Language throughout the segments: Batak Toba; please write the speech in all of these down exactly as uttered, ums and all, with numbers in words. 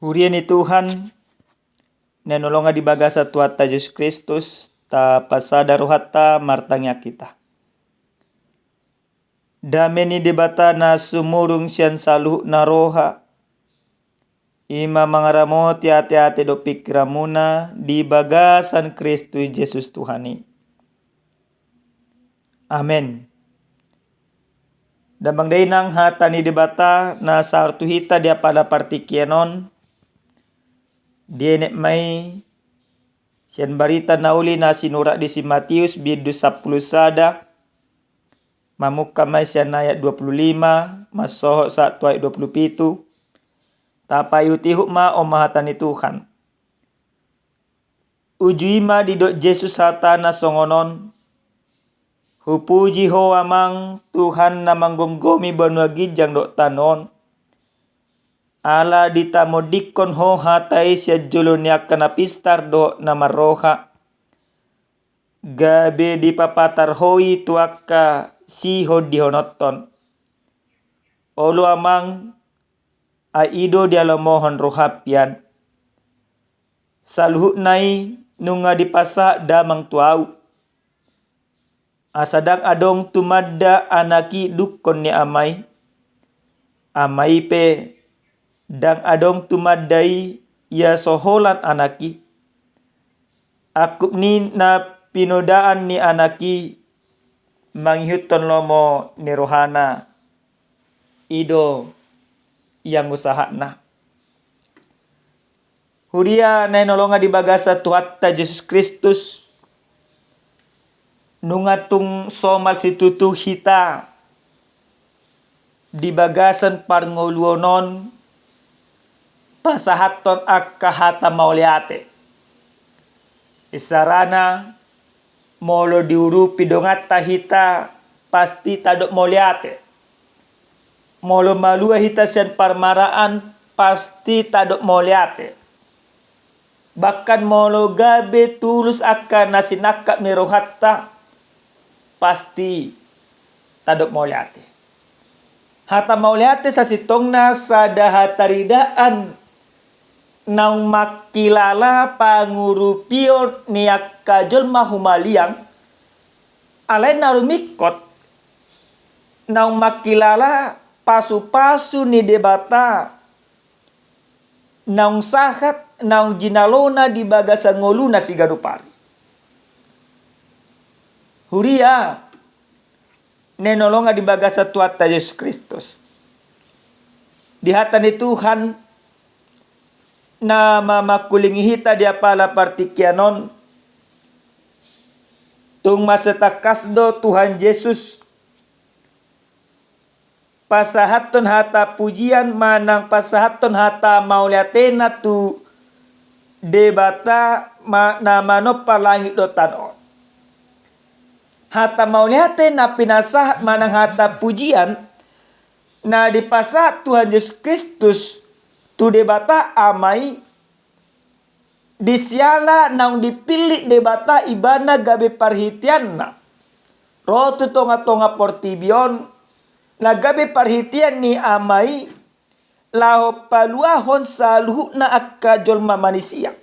Huria ni Tuhan, na hinaholongan di bagasan Tuhanta Jesus Kristus, tapasada rohanta martangiang hita. Dame ni Debata na sumurung sian saluhutna roha, i ma mangaramoti ateate dohot pingkiranmuna di bagasan Kristus Jesus Tuhan i. Amen. Damang dainang, hata ni Debata na sahat tu hita di apala partingkian on, dienet ma i sian barita na uli na sinurat di si Matius bindu sampulu sada, mamungka ma i sian ayat dua pulu lima, mansohot sahat tu ayat dua pulu pitu. Tapaihutihut ma, on ma hata ni Tuhan. Uju i ma didok Jesus hata na songon on: Hupuji Ho Amang, Tuhan na manggomgomi banua ginjang dohot tano on, ala ditamondingkon Ho hata i sian jolo ni angka na pistar dohot na marroha, gabe dipapatar Ho i tu angka sihondihononton. Olo Amang, ai i do dialomohon roham hian. Saluhutna i nunga dipasahat Damang tu ahu. Asa ndang adong tumanda Anak i dungkon ni Ama i, Ama i pe ndang adong tumanda i, ia so holan Anak i. Angkup ni na pinodaan ni Anak i mangihuthon lomo ni rohana, i do iangusahatna. Huria na hinaholongan di bagasan Tuhanta Jesus Kristus, nunga tung somal situtu hita di bagasan parngoluon on pasahathon angka hata mauliate. Isarana, molo diurupi donganta hita, pasti tadok mauliate. Molo malua hita sian parmaraan, pasti tadok mauliate. Bahkan molo gabe tulus angka na sinangkap ni rohanta, pasti tadok mauliate. Hata mauliate sasintongna sada hataridaan naung mangkilala pangurupion ni angka jolma humaliang, alai na rumingkot naung mangkilala pasupasu ni Debata naung sahat, naung jinalona di bagasan ngoluna siganup ari. Huria na hinaholongan di bagasan Tuhanta Jesus Kristus, di hata ni Tuhan na mamangkulingi hita di apala partingkian on, tung mansai tangkas do Tuhan Jesus pasahathon hata pujian manang pasahathon hata mauliatena tu Debata ma-, na manompa langit dohot tano on. Hata mauliate na pinasahat manang hata pujian na dipasahat Tuhan Jesus Kristus tu Debata Ama i, di siala naung dipillit Debata ibana gabe parhiteanna ro tu tongatonga portibi on, na gabe parhitean ni Ama i laho paluahon saluhutna angka jolma manisia.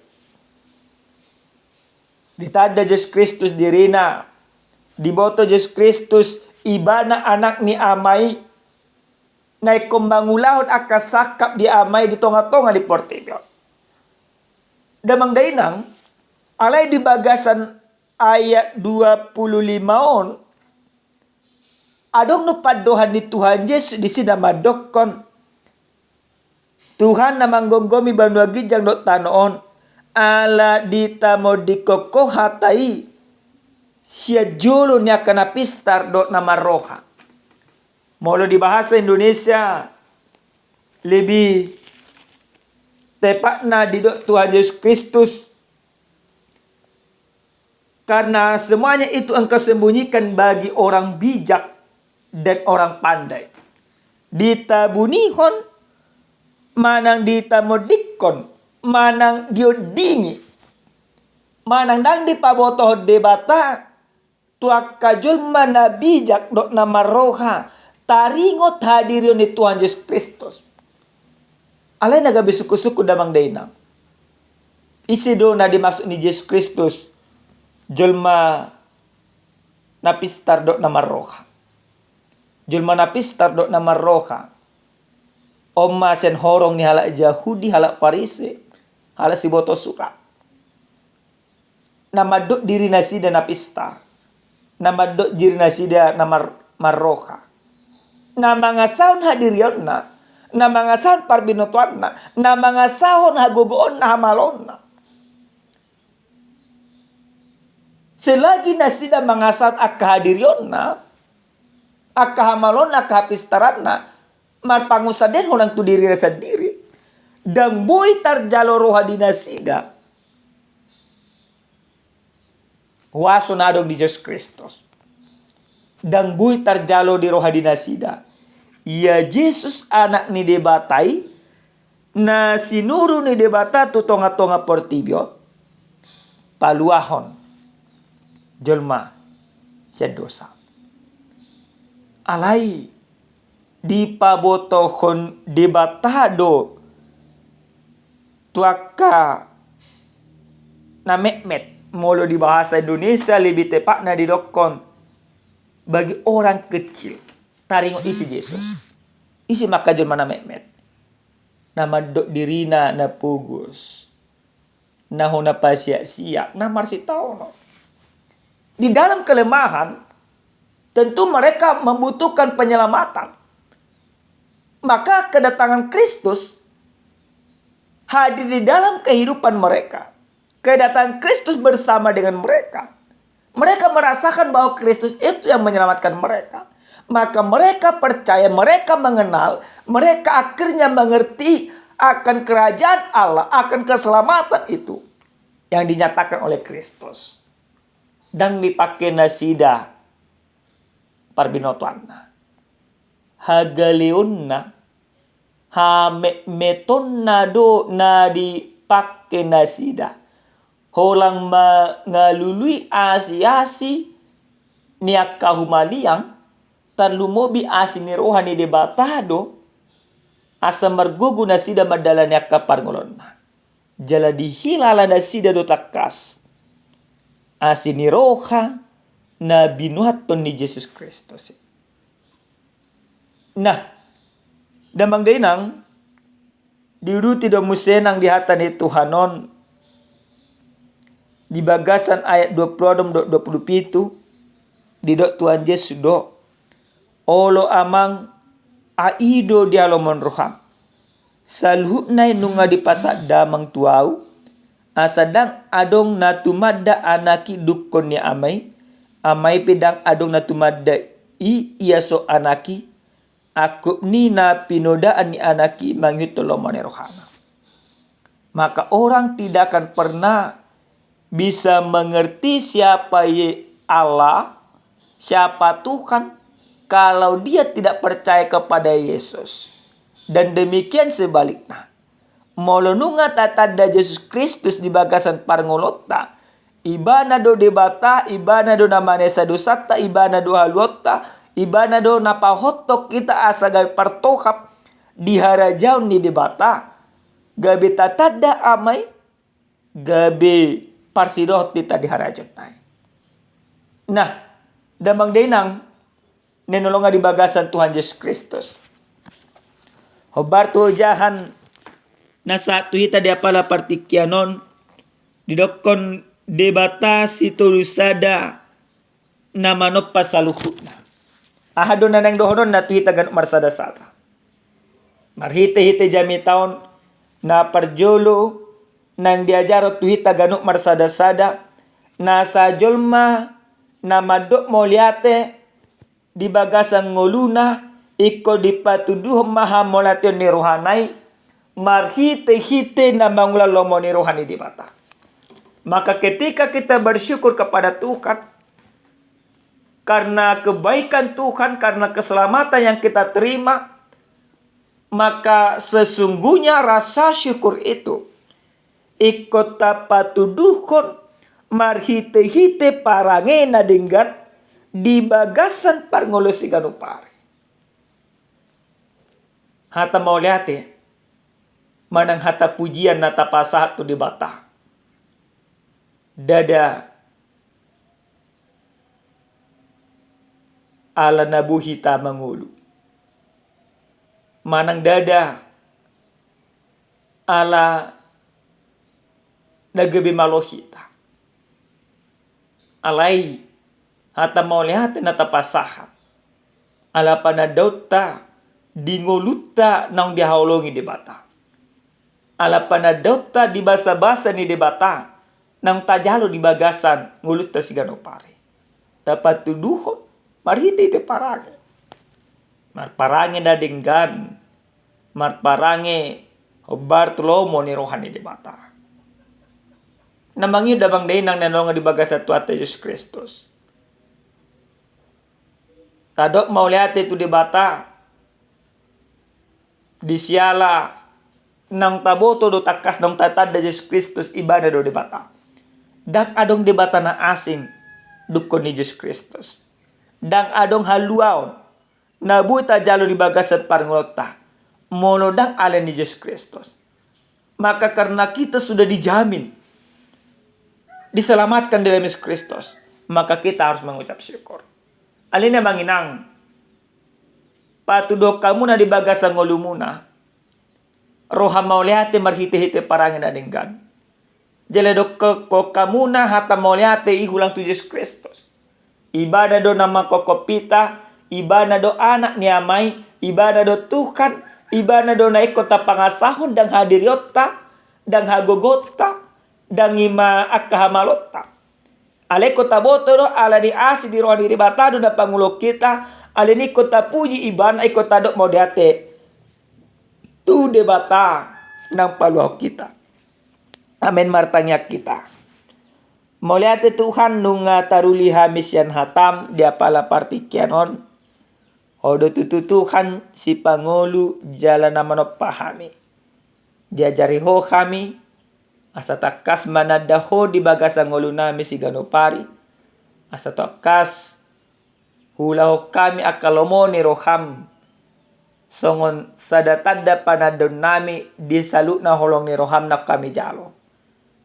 Ditanda Jesus Kristus dirina, diboto Jesus Kristus ibana Anak ni Ama i, na ingkon mangulahon angka sangkap ni Ama i di tongatonga ni portibi on. Damang dainang, alai di bagasan ayat dua pulu lima on, adong do pandohan ni Tuhan Jesus disi na mandokkon: Tuhan na manggomgomi banua ginjang dohot tano on, ala ditamondingkon Ho hata i sian jolo ni angka na pistar dohot na marroha. Molo di bahasa Indonesia, lebih tepatna didok Tuhan Jesus Kristus, karena semuanya itu Engkau sembunyikan bagi orang bijak dan orang pandai. Ditabunihon manang ditamondingkon manang diondingi manang ndang dipabotohon Debata tu angka jolma na bijak dohot na marroha taringot hadirion ni Tuhan Jesus Kristus. Alai na gabe sungkun-sungkun damang dainang, ise do na dimaksud ni Jesus Kristus jolma na pistar dohot na marroha? Jolma na pistar dohot na marroha on ma sian horong ni halak Jahudi, halak Parise, halak siboto surat. Na mandok diri nasida na pistar, na mandok diri nasida na mar-, marroha, na mangasahon hadirionna, na mangasahon parbinotoanna, na mangasahon hagogoonna, hamaloonna. Selagi nasida mangasahon angka hadirionna, angka hamaloonna, angka hapistaranna, marpangunsandean holan tu dirina sandiri, ndang boi tarjalo roha di nasida huaso na adong di Jesus Kristus. Ndang boi tarjalo di roha di nasida ia Jesus Anak ni Debata i, na sinuru ni Debata tu tonga-tonga portibi on, paluahon jolma sian dosa. Alai dipabotohon Debata do tu angka na metmet, molo di bahasa Indonesia lebih tepatna didokkon bagi orang kecil. Taringot ise Jesus? Ise ma angka jolma na metmet? Na mandok dirina na pogos, na hona pasiak-siak, na marsitaonon. Di dalam kelemahan, tentu mereka membutuhkan penyelamatan. Maka kedatangan Kristus hadir di dalam kehidupan mereka. Kedatangan Kristus bersama dengan mereka. Mereka merasakan bahwa Kristus itu yang menyelamatkan mereka. Maka mereka percaya, mereka mengenal, mereka akhirnya mengerti akan kerajaan Allah, akan keselamatan itu yang dinyatakan oleh Kristus. Ndang dipangke nasida parbinotoanna. Hagaleonna, hametmetonna do na dipangke nasida. Holan mangalului asi-asi ni angka humaliang, tarlumobi asi ni roha ni Debata do, asa margogo nasida mandalani angka parngoluonna. Jala dihilala nasida do tangkas asi ni roha na binuathon ni Jesus Kristus i. Nah, damang dainang, diuduti do muse nang di hata ni Tuhan on, di bagasan ayat dua pulu onom dohot dua pulu pitu, didok Tuhan Jesus do, olo Amang, ai do di halomoan roham. Saluhutna i nunga dipasahat damang tu ahu, asa ndang adong na tumanda Anak i dungkon ni Ama i, Ama i pe ndang adong na tumanda i ia so Anak i, angkup ni na pinodaan ni Anak i mangihuthon lomo ni rohana. Maka orang tidak akan pernah bisa mengerti siapa Ye-, Allah, siapa Tuhan, kalau dia tidak percaya kepada Yesus. Dan demikian sebaliknya. Molo nunga tatanda Jesus Kristus di bagasan parngoluonta, Ibana do Debata, Ibana do na manesa dosanta, Ibana do haluaonta, Ibana do na pahothon hita asa gabe partohap di harajaon ni Debata, gabe tatanda Ama i, gabe parsidohot hita di harajaonna i. Nah, damang dainang, na hinaholongan di bagasan Tuhan Jesus Kristus. Hombar tu hojahan na sahat tu hita di apala partingkian on, didokkon Debata sitolu sada na manompa saluhutna. Aha do na naeng dohononna tu hita ganup marsada-sada? Marhite-hite jamita on, na parjolo naeng diajarhon tu hita ganup marsada-sada, na sai jolma na mandok mauliate di bagasan ngoluna, ingkon dipatuduhon ma hamauliateon ni rohana i, marhite-hite na mangula lomo ni roha ni Debata. Maka ketika kita bersyukur kepada Tuhan, karena kebaikan Tuhan, karena keselamatan yang kita terima, maka sesungguhnya rasa syukur itu ingkon tapatuduhon marhite-hite parange na denggan di bagasan parngoluon siganup ari. Hata mauliate manang hata pujian na tapasahat tu Debata. Ndada ala na boi hita mangolu, manang ndada ala na gabe malo hita. Alai hata mauliate na tapasahat ala panandaonta di ngolunta naung dihaholongi Debata. Ala panandaonta di basabasa ni Debata naung tajalo di bagasan ngolunta siganup ari. Tapatuduhon marhitehite parange. Marparange na denggan, marparange hombar tu lomo ni roha ni Debata. Na mangihut damang dainang na hinaholongan di bagasan Tuhanta Jesus Kristus. Tadok mauliate tu Debata, di siala naung taboto do tangkas naung tatanda Jesus Kristus Ibana do Debata. Ndang adong Debata na asing dungkon ni Jesus Kristus. Ndang adong haluaon na boi tajalo di bagasan parngoluonta molo ndang ala ni Jesus Kristus. Maka karena kita sudah dijamin diselamatkan dalam Yesus Kristus, maka kita harus mengucap syukur. Alani i amang inang, patuduhon hamuna di bagasan ngolumuna roha mauliate marhitehite parange na denggan. Jala dohonon hamuna hata mauliate i hulang tu Jesus Kristus. Ibana do na mangkophop hita, Ibana do Anak ni Ama i, Ibana do Tuhan, Ibana do na ingkon tapangasahon ndang hadirionta, ndang hagogoonta, ndang i ma angka hamaloonta. Alai ingkon taboto do, ala ni asi ni roha ni Debata do na pangulahon hita, alani i ingkon tapuji Ibana, ingkon tadok mauliate tu Debata naung paluahon hita. Amen. Martangiang hita. Mauliate Tuhan, nunga taruli hami sian hatam di apala partingkian on. Ho do tutu Tuhan, sipangolu jala na manompa hami. Diajari Ho hami, asa tangkas mananda Ho di bagasan ngolunami siganup ari. Asa tangkas huulahon hami angka lomo ni roham songon sada tanda panandaonnami di saluhutna holong ni roham naung hami jalo.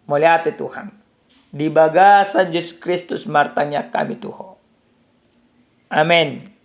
Mauliate Tuhan. Di bagasan Jesus Kristus martangiang hami tu Ho. Amen.